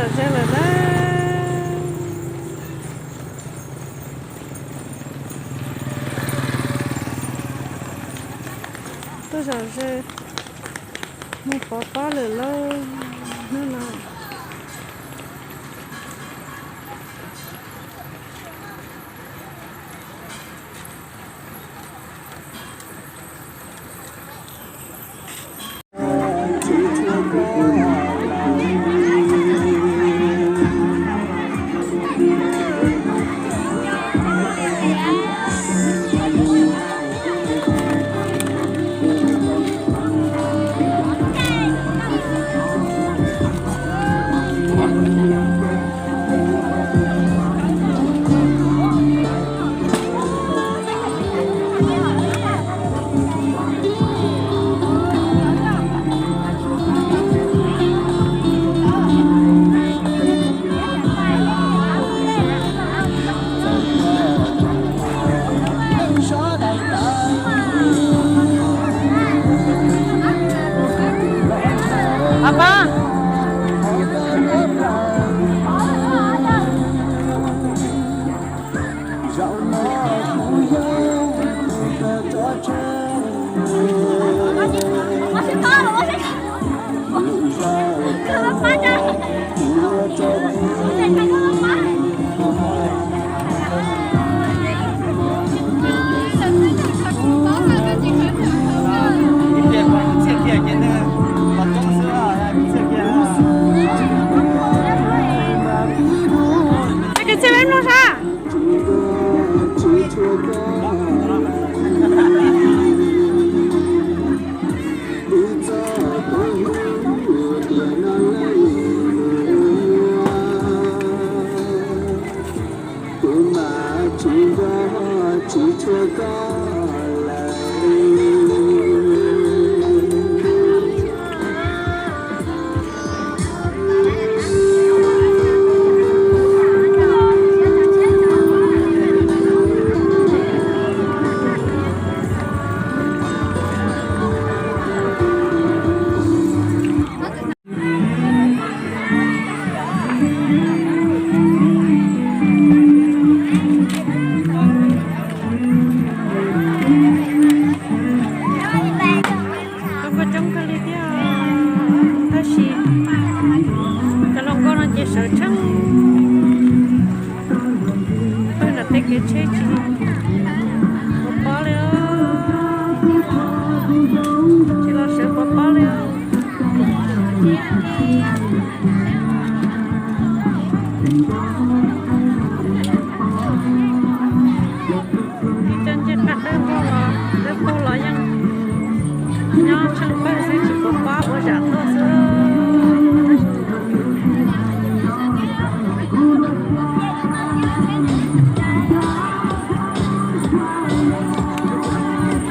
Ze lawm na. Tuaj zom ze mus pov pob lawm lauj hnub no. Txiaj peb mloog sab. Kuv mas tsis nco tsis tshua koj lawm. Coob koj coob kawg li thiab, tab sis cov hluas nkauj no ces sawv tsees. Pawg nram tej kev tsheb tsis pov pob li, tsis los sawv pov pob li. Ib co ncej qab dawb paug los, dawb paug los yeej nyob tsheej pawg xwb tsis pov pob ua zam.